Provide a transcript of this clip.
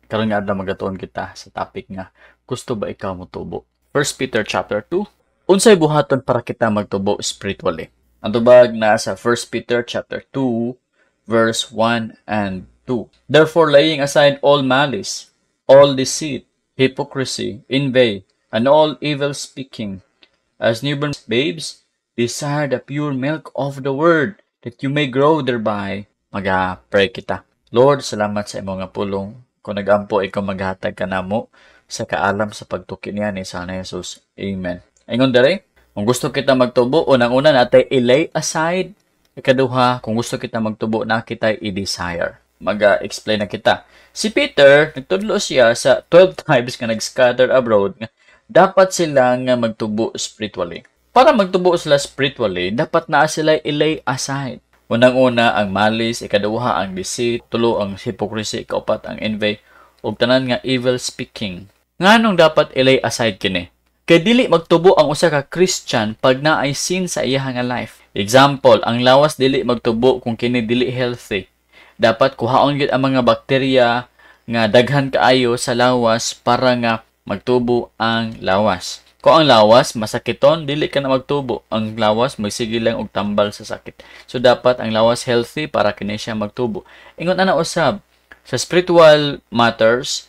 Karon nga adlaw, magatuon kita sa topic nga "Gusto ba ikaw motubo?" 1 Peter chapter 2. Unsay buhaton para kita magtubo spiritually? Ang tubag naa sa 1 Peter chapter 2 verse 1 and 2. "Therefore, laying aside all malice, all deceit, hypocrisy, envy, and all evil speaking, as newborn babes, desire the pure milk of the word, that you may grow thereby." Maga-pray kita. Lord, salamat sa imong nga pulong. Kung nagampo, ikaw maghatag ka namo sa kaalam sa pagtuki niya ni sa Jesus. Amen. Ingon dere, kung gusto kita magtubo, unang-una natay i-lay aside. Ikaduha, kung gusto kita magtubo, na kita i-desire. Mag-explain na kita. Si Peter, nagtudlo siya sa 12 tribes nga nag-scatter abroad nga dapat sila nga magtubo spiritually. Para magtubo sila spiritually, dapat naa sila i-lay aside. Unang-una, ang malice, ikaduha, ang deceit, tulo, ang hypocrisy, ikaupat, ang envy, ug tanan nga evil speaking. Nganong dapat i-lay aside kini? Kay dili magtubo ang usa ka Christian pag naay sin sa iya nga life. Example, ang lawas dili magtubo kung kini dili healthy. Dapat kuhaon gyud ang mga bakterya nga daghan kaayo sa lawas para nga magtubo ang lawas. Kung ang lawas masakiton, dili ka na magtubo. Ang lawas magsige lang og tambal sa sakit. So dapat ang lawas healthy para kini siya magtubo. Ingon ana usab sa spiritual matters.